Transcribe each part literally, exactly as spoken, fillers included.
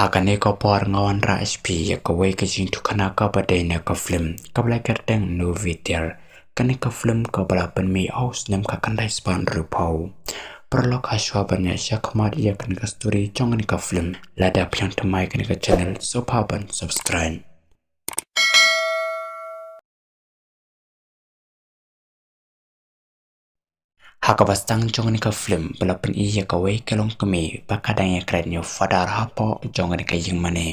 Ha kane ka por nga wanrah sha phi ïa kawei ka jingïathuhkhana kaba dei na ka film kaba la kyrteng Novitel. Kane ka film kaba la pynmih ha u snem khatkhyndai spah hynriewphew. Paralok, ha shuwa ban ïa shah khmat ïa kane ka story jong kane ka film, lada phi ïoh thymmai kane ka channel, sngewbha ban subscribe. Ha kaba sdang jong kane ka film ba la pyni ïa kawei ka longkmie ba ka dang ïakren ïa u father hapoh jong kane ka ïing mane.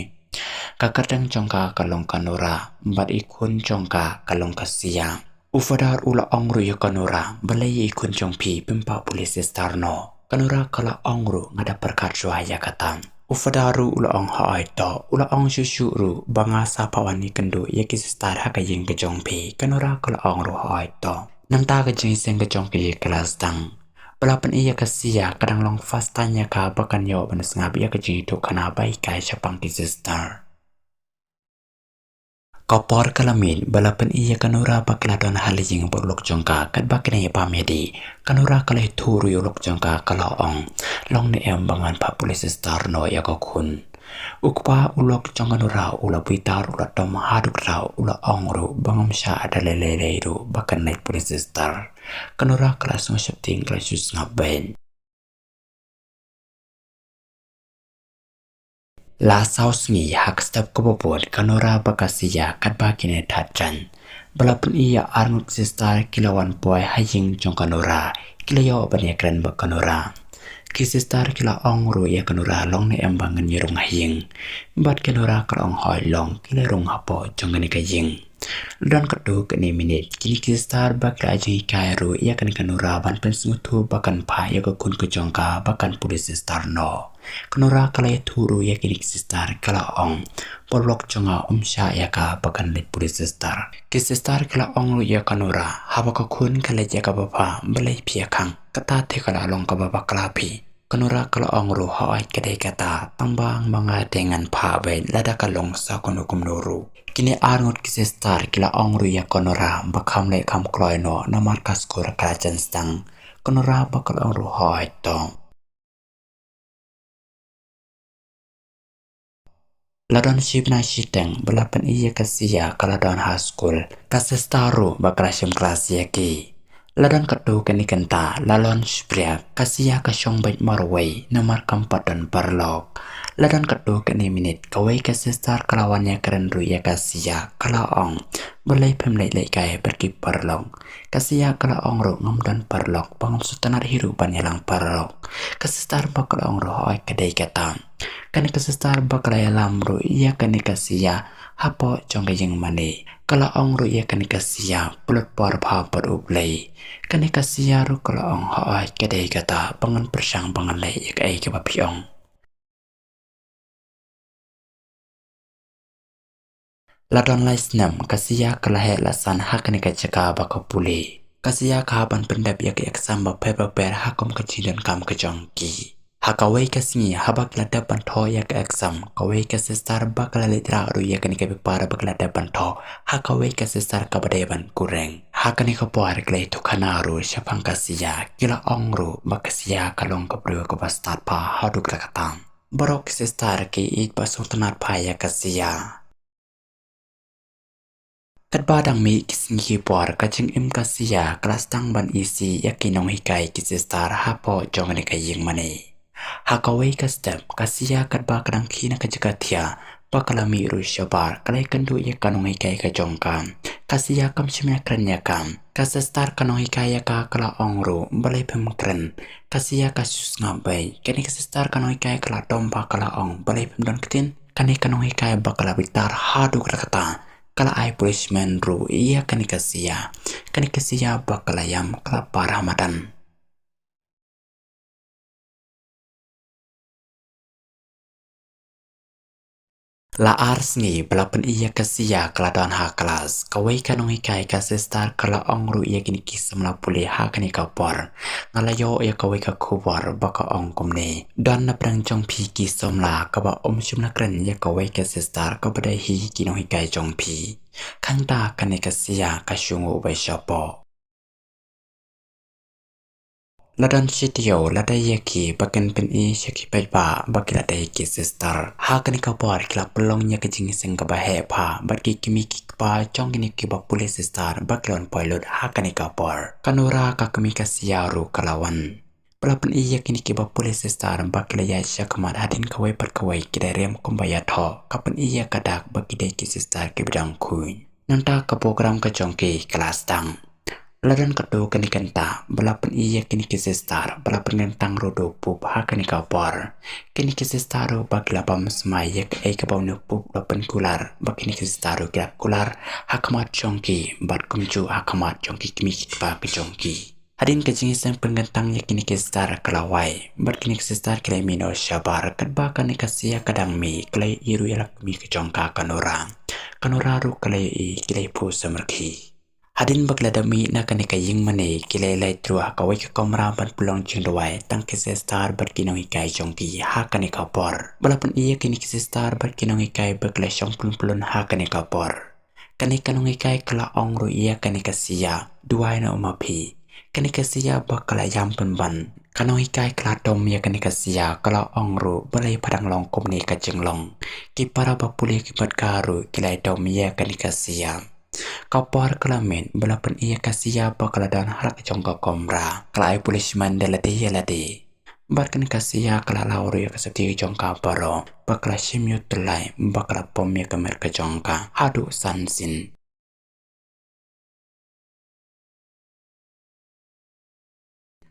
Ka kyrteng jong ka ka long ka Nora bad i khun jong ka ka long ka Sia. U father u la ong ruh ïa ka Nora, balei ïa i khun jong phi phim phah pule sister noh? Ka Nora ka la ong ruh, nga da pyrkhat shuwa ïa kata. U father ruh u la ong, hooid to. U la ong shuh shuh ruh ba nga sa phah wan ïakynduh ïa ki sister ha ka ïing ka jong phi. Ka Nora ka la ong ruh, hooid to. Nangta ka jingïaseng ka jong ki ka la sdang. Ba la pyni ïa ka Sia ka dang long fast time ïa ka ba kan ïoh ban sngap ïa ka jingïathuhkhana ba hikai shaphang ki sister. Ka por ka la miet ba la pyni ïa ka Nora ba ka la don ha la ïing bad u lok jong ka, katba ki dang ïa bam ïa dih. Ka Nora ka la ïathuh ruh ïa u lok jong ka, ka la ong, long ne em ba ngan phah pule sister noh ïa ka khun? U kpa u lok jong ka Nora u la bitar, u la dom haduh kata, u la ong ruh ba ngam shah da lei lei ruh ba kan leit pule sister. Ka Nora ka la sngew sheptieng, ka la shu sngap beit. La saw sngi ha ka step kaba bud, ka Nora bad ka Sia katba kine thad jan. Ba la pyni ïa arngut ki sister ki la wan poi ha ïing jong ka Nora, ki la ïoh ban ïakren bad ka Nora. Ki sister ki la ong ruh ïa ka Nora, long ne em ba ngan ïa rung ha ïing? Bad ka Nora ka la ong, hooid long, ki la rung hapoh jong kane ka ïing. La don katto katne minit, kine ki sister ba ki la ai jinghikai ruh ïa kane ka Nora ban pynsngewthuh ba kan phah ïa ka khun ka jong ka ba kan pule sister noh. Ka Nora ka la ïathuh ruh ïa kine ki sister, ka la ong, u lok jong nga um shah ïa ka ba kan leit pule sister. Ki sister ki la ong ruh ïa ka Nora, haba ka khun ka leit ïa kaba bha, balei phi ïa khang? Kata te ka la long kaba bakla phi. Ka Nora ka la ong ruh, hooid ka dei kata, tang ba nga te ngan phah beit lada ka long sa kumno kumno ruh. Kine arngut ki sister ki la ong ruh ïa ka Nora ba kham leh kham kloi noh namar ka skul ka la jan sdang. Ka Nora ba ka la ong ruh, hooid to. La don shi bnai shiteng ba la pyni ïa ka Sia ka la don ha skul, ka sister ruh ba ka la shim klas ïa ki. La don katto katne kynta, la lynch break, ka Sia ka shong beit marwei namar kam pat don paralok. La don katto katne minit, kawei ka sister ka la wan ïakren ruh ïa ka Sia, ka la ong, balei phim leit lehkai bad ki paralok? Ka Sia ka la ong ruh, ngam don paralok, ba ngam sngewtynnat hi ruh ban ïalang paralok. Ka sister ba ka la ong ruh, hooid ka dei kata. Kane ka sister ba ka la ïalam ruh ïa kane ka Sia hapoh jong ka ïing mane, ka la ong ruh ïa kane ka Sia, pynlut por bha bad U Blei. Kane ka Sia ruh ka la ong, hooid ka dei kata, ba ngan pyrshang ba ngan leh ïa kaei kaba phi ong. La don lai snem, ka Sia ka la heh la san ha kane ka jaka ba ka pule. Ka Sia ka hap ban pyndep ïa ka exam bapher bapher ha kum ka jingdonkam ka jong ki. Ha kawei ka sngi, haba ki la dep ban thoh ïa ka exam, kawei ka sister ba ka la leit rah ruh ïa kane ka paper ba ki la dep ban thoh ha kawei ka sister kaba dei ban kurenk. Ha kane ka por ki la ïathuhkhana ruh shaphang ka Sia, ki la ong ruh ba ka Sia ka long ka briew kaba stad bha haduh katta katta. Baroh ki sister ki ïeit bad sngewtynnat bha ïa ka Sia. Katba dang mih ki sngi ki por, ka jingim ka Sia ka la sdang ban isih ïa ki nonghikai ki sister hapoh jong kane ka ïing mane. Ha kawei ka step, ka Sia katba ka dang khie na ka jaka thiah, ba ka la mih ruh shabar, ka la ïakynduh ïa ka nonghikai ka jong ka. Ka Sia kam shym ïakren ïa ka. Ka sister ka nonghikai ïa ka ka la ong ruh, balei phim kren? Ka Sia ka shu sngap beit. Kane ka sister ka nonghikai ka la dom bha, ka la ong, balei phim don ktien? Kane ka nonghikai ba ka la bitar haduh katta katta, ka la ai punishment ruh ïa kane ka Sia. Kane ka Sia ba ka la ïam ka la par ha madan. La ar sngi ba la pyni ïa ka Sia ka la don ha klas. Kawei ka nonghikai, ka sister, ka la ong ruh ïa kine ki samla pule ha kane ka por, nga la ïoh ïa kawei ka khubor ba ka ong kumne, don na pdeng jong phi ki samla kaba ym shym la kren ïa kawei ka sister kaba dei hi ki nonghikai jong phi. Hangta kane ka Sia ka shu nguh beit shapoh. La don shi taïew lada ïa ki ba kin pyni sha ki paidbah ba ki la dei ki sister. Ha kane ka por ki la pynlong ïa ka jingïaseng kaba heh bha bad ki kmie ki kpa jong kine kiba pule sister ba ki la wan poi lut ha kane ka por. Ka Nora ka kmie ka Sia ruh ka la wan. Ba la pyni ïa kine kiba pule sister ba ki la ïaid sha khmat hadien kawei pat kawei ki dei riam kumba ïathoh, ka pyni ïa ka dak ba ki dei ki sister kiba dang khuid. Nangta ka program ka jong ki ka la sdang. La don katto katne kynta ba la pyni ïa kine ki sister ba la pynkyntang ruh da u pup ha kane ka por. Kine ki sister ruh ba ki la bam smai ïa kaei kaba une u pup u la pynkular, ba kine ki sister ruh ki la kular ha khmat jong ki bad kumjuh ha khmat jong ki kmie ki kpa ki jong ki. Hadien ka jingïaseng pynkyntang ïa kine ki sister ka la wai bad kine ki sister ki la mih noh shabar, katba kane ka Sia ka dang mih ka la ïohi ruh ïa la kmie ka jong ka, ka Nora. Ka Nora ruh ka la ïohi, ki la ïaphuh samrkhie. Hadien ba ki la dep mih na kane ka ïingmane ki la leit ruh ha kawei ka kamra ban pynlong jingduwai tang ki sister bad ki nonghikai jong ki ha kane ka por. Ba la pyni ïa kine ki sister bad ki nonghikai ba ki la shong pyllun pyllun ha kane ka por. Kane ka nonghikai ka la ong ruh ïa kane ka Sia, duwai noh ma phi. Kane ka Sia ba ka la ïam pynban. Ka nonghikai ka la dom ïa kane ka Sia, ka la ong ruh balei pha dang long kumne ka jinglong. Ki para ba pule ki paidbah ruh ki la dom ïa kane ka Sia. Ka por ka la miet ba la pyni ïa ka Sia ba ka la don ha la ka jong ka kamra. Ka la ai punishment da lade ïa lade. Bad kane ka Sia ka la law ruh ïa ka sopti ka jong ka baroh, ba ka la shim ïa u tyllai, ba ka la pom ïa ka met ka jong ka haduh san sien.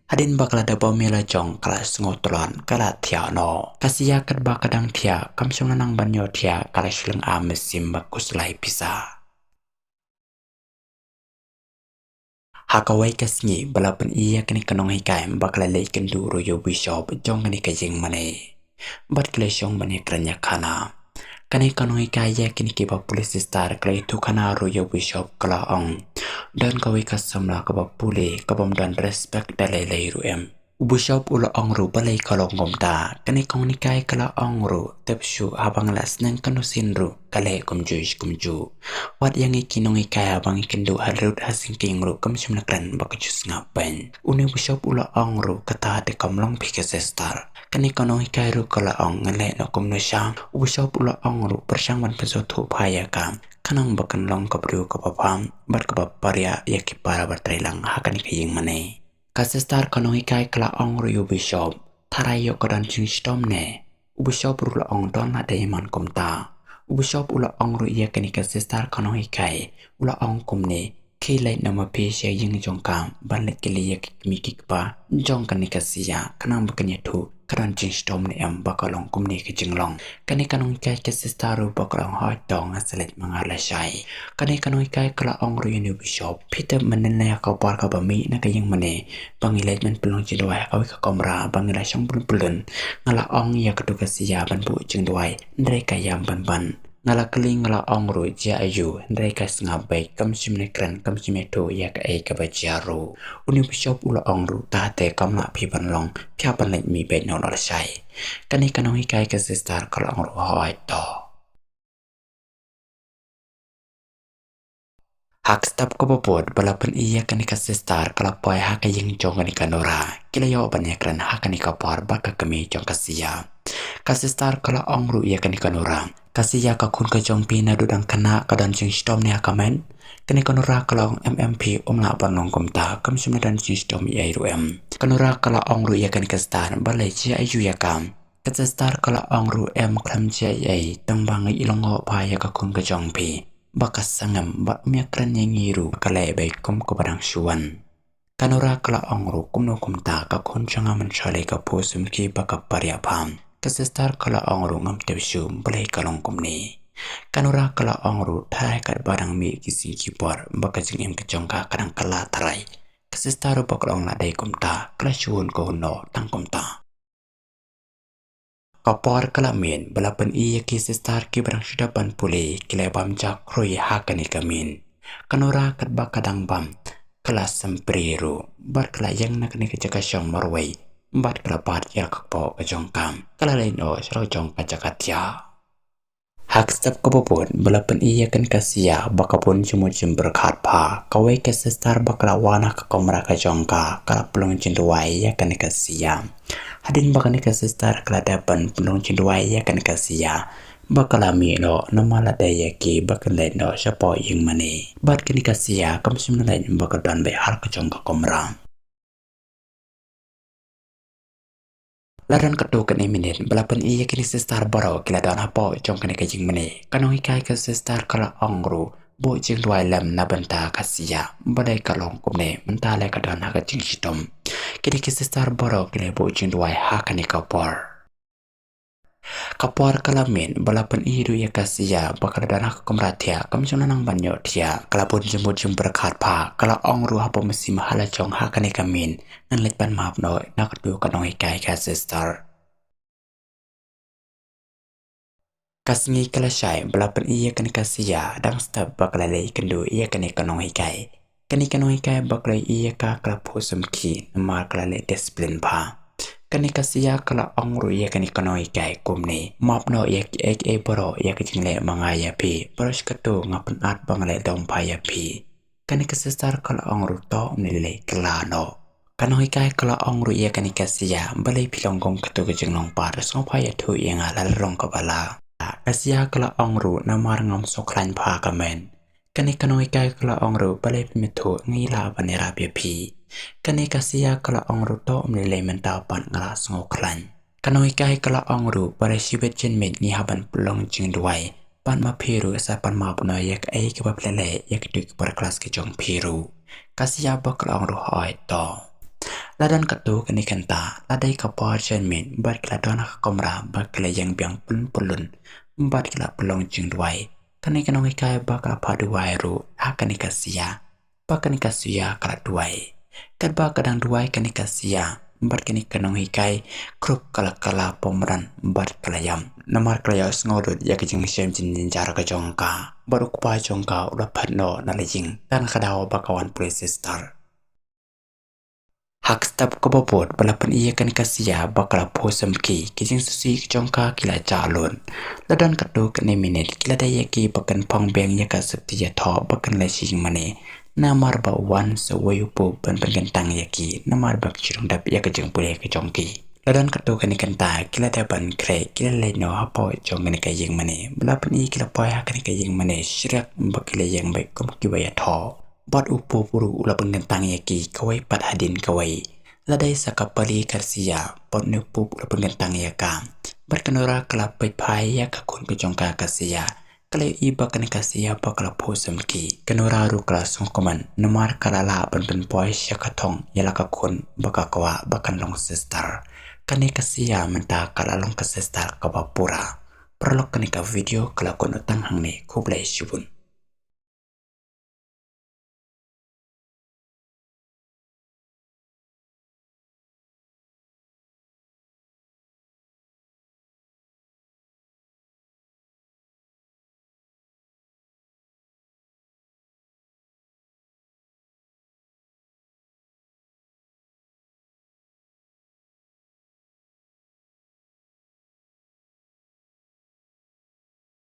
Hadien ba ka la dep bom ïa la jong ka la sngew tlot, ka la thiah noh. Ka Sia katba ka dang thiah, kam shym la nang ban ïoh thiah, ka la shu lynga mynsiem ba khuslai pisa. Ha kawei ka sngi ba la pyni ïa kane ka nonghikai ba ka la leit kynduh ruh ïa u bishop jong kane ka ïingmane. Bad ki la shong ban ïakren ïa khana. Kane ka nonghikai ïa kine kiba pule sister ka la ïathuh khana ruh ïa u bishop, ka la ong, don kawei ka samla kaba pule kabym don respect da lei lei ruh em. U bishop u la ong ruh balei ka long kumta. Kane ka nonghikai ka la ong ruh, tip shuh haba nga la sneng kano sien ruh ka leh kumjuh kumjuh. Wat ïa ngi ki nonghikai haba ngi kynduh ha rud ha syngkien ruh kam shym la kren ba ka ju sngap beiñ. Une u bishop u la ong ruh kata te kam long phi ka sister. Kane ka nonghikai ruh ka la ong nga leh noh kumno sha. U bishop u la ong ruh pyrshang ban pynsngewthuh bha ïa ka, khnang ba kan long kaba dei kaba bam bad kaba pariah ïa ki para ba trei lang ha kane ka ïingmane. Ka sister ka nonghikai ka la ong ruh ïa u bishop, tharai ïoh ka don jingshitom ne. U bishop ruh u la ong don la dei man kumta. U bishop u la ong ruh ïa kane ka sister ka nonghikai, u la ong kumne, khie leit noh ma phi sha ïing jong ka ban leit kylli ïa ki kmie ki kpa jong kane ka Sia, khnang ba kin ïathuh ka don jingshitom ne em ba ka long kumne ka jinglong. Kane ka nonghikai ka sister ruh ba ka la ong hooid to nga sa leit ma nga lashai. Kane ka nonghikai ka la ong ruh ïa une u bishop, phi tip mynnin la ïa ka por kaba mih na ka ïingmane ba ngi leit ban pynlong jingduwai ha kawei ka kamra ba ngi la shong pyllun pyllun. Nga la ong ïa kato ka Sia ban buh jingduwai, hynrei ka ïam pynban. Nga la kylli nga la ong ruh jia aïu, hynrei ka sngap beit, kam shym ne kren kam shym ïathuh ïa kaei kaba jia ruh. Une u bishop u la ong ruh, ta te kam lah phi ban long, phi hap ban leit mih beit noh lashai. Kane ka nonghikai ka sister ka la ong ruh hooid to. Ha ka step kaba bud ba la pyni ïa kane ka sister ka la poi ha ka ïing jong kane ka Nora. Ki la ïoh ban ïakren ha kane ka por bad ka kmie jong ka Sia. Ka sister ka la ong ruh ïa kane ka Nora, ka Sia ka khun ka jong phi naduh dang khynnah ka don jingshitom ne ha ka met? Kane ka Nora ka la ong em em phi, um lah ban long kumta, kam shym la don jingshitom ei ei ruh em. Ka Nora ka la ong ruh ïa kane ka sister, balei, jia aïu ïa ka? Ka sister ka la ong ruh em khlem jia ei ei, tang ba nga i lyngngoh bha ïa ka khun ka jong phi ba ka sangem bad um ïakren ïa ngi ruh, ka leh beit kum kaba dang shu wan. Ka Nora ka la ong ruh kumno kumta, ka khun jong nga mynshuwa lei ka phuh samrkhie ba ka pariah bha. Ka sister ka la ong ruh ngam tip shuh balei ka long kumne. Ka Nora ka la ong ruh tharai katba dang mih ki sngi ki por ba ka jingim ka jong ka ka dang kylla tharai. Ka sister ruh ba ka la ong la dei kumta, ka la shu hun ka hun noh tang kumta. Ka por ka la miet ba la pyni ïa ki sister kiba dang shu dep ban pule, ki la bam ja khrui ha kane ka miet. Ka Nora katba ka dang bam, ka la sympreh ruh bad ka la ïeng na kane ka jaka shong marwei bad ka la bat ïa ka kpoh ka jong ka. Ka la leit noh sha la jong ka jaka thiah. Ha ka step kaba bud ba la pyni ïa kane ka Sia ba ka bun jingmut jingpyrkhat bha, kawei ka sister ba ka la wan ha ka kamra ka jong ka, ka la pynlong jingduwai ïa kane ka Sia. Hadien ba kane ka sister ka la dep ban pynlong jingduwai ïa kane ka Sia, ba ka la mih noh, namar la dei ïa ki ba kin leit noh shapoh ïingmane. Bad kane ka Sia kam shym leit ba ka don beit ha ka jong ka kamra. La don katto katne minit ba la pyni ïa kine ki sister baroh ki la don hapoh jong kane ka ïingmane. Ka nonghikai ka sister ka la ong ruh, buh jingduwai lem na bynta ka Sia, balei ka long kumne, mynta lei ka don ha ka jingshitom. Kine ki sister baroh ki la buh jingduwai ha kane ka por. Ka por ka la miet ba la pyni ruh ïa ka Sia ba ka la don ha ka kamra thiah, kam shym la nang ban ïoh thiah. Ka la bun jingmut jingpyrkhat bha, ka la ong ruh haba mynsiem ha la jong ha kane ka miet, ngan leit pan map noh na katto ka nonghikai ka sister. Ka sngi ka la shai ba la pyni ïa kane ka Sia, dang step ba ka la leit kynduh ïa kane ka nonghikai. Kane ka nonghikai ba ka la ïohi ïa ka, ka la phuh samkhih namar ka la leh discipline bha. Kane ka Sia ka la ong ruh ïa kane ka nonghikai kumne, map noh ïa kiei kiei baroh ïa ka jingleh ma nga ïa phi, baroh shi katto nga pynat ba nga leh dom bha ïa phi. Kane ka sister ka la ong ruh, to ym lei lei, kylla noh. Ka nonghikai ka la ong ruh ïa kane ka Sia, balei phi long kum katto ka jinglong pat, sngewbha ïathuh ïa nga la long kaba lah. Ka Sia ka la ong ruh, namar ngam sngewkhlaiñ bha ka myn. Kane ka nonghikai ka la ong ruh, balei phim ïathuh, ngi lah ban ïarap ïa phi. Kane ka Sia ka la ong ruh, to ym lei lei, mynta pat nga la sngewkhlaiñ. Ka nonghikai ka la ong ruh, balei shibit janmiet ngi hap ban pynlong jingduwai, bad ma phi ruh sa pan map noh ïa kaei kaba phi la leh ïa kito ki para klas ki jong phi ruh. Ka Sia ba ka la ong ruh, hooid to. La don katto katne kynta, la dei ka por janmiet bad ki la don ha ka kamra ba ki la ïeng biang pynpylun bad ki la pynlong jingduwai. Kane ka nonghikai ba ka la phah duwai ruh ha kane ka Sia, ba kane ka Sia ka la duwai. Katba ka dang duwai kane ka Sia bad kane ka nonghikai, krup ka la kylla pom ran bad ka la ïam, namar ka la ïohsngew lut ïa ka jingshem jingjynjar ka jong ka. Bad u kpa jong ka u la phet noh na la ïing, tang ka daw ba ka wan pule sister. Ha ka step kaba bud ba la pyni ïa kane ka Sia ba ka la phuh samkhih, ki jingsngewsih ki jong ka ki la jah lut. La don katto katne minit ki la dei ïa ki ba kin phong biang ïa ka sopti ïathoh ba kin leit sha ïingmane, namar ba u wan sa uwei u pup ban pynkyntang ïa ki, namar ba ki shu dep ïa ka jingpule ka jong ki. La don katto katne kynta ki la dep ban khreh, ki la leit noh hapoh jong kane ka ïingmane. Ba la pyni ki la poi ha kane ka ïingmane, shriak ba ki la ïeng beit kum kiba ïathoh. Bad u pup ruh u la pynkyntang ïa ki, kawei pat hadien kawei. La dei sa ka pali ka Sia, bad une u pup u la pynkyntang ïa ka. Bad ka Nora ka la peit phai ïa ka khun ka jong ka ka Sia. Ka la ïohi ba kane ka Sia ba ka la phuh samkhih, ka Nora ruh ka la sngewkmen, namar ka la lah ban pynpoi sha ka thong ïa la ka khun ba ka kwah ba kan long sister. Kane ka Sia mynta ka la long ka sister kaba pura. Paralok, kane ka video ka la kut noh tang hangne, khublei shibun.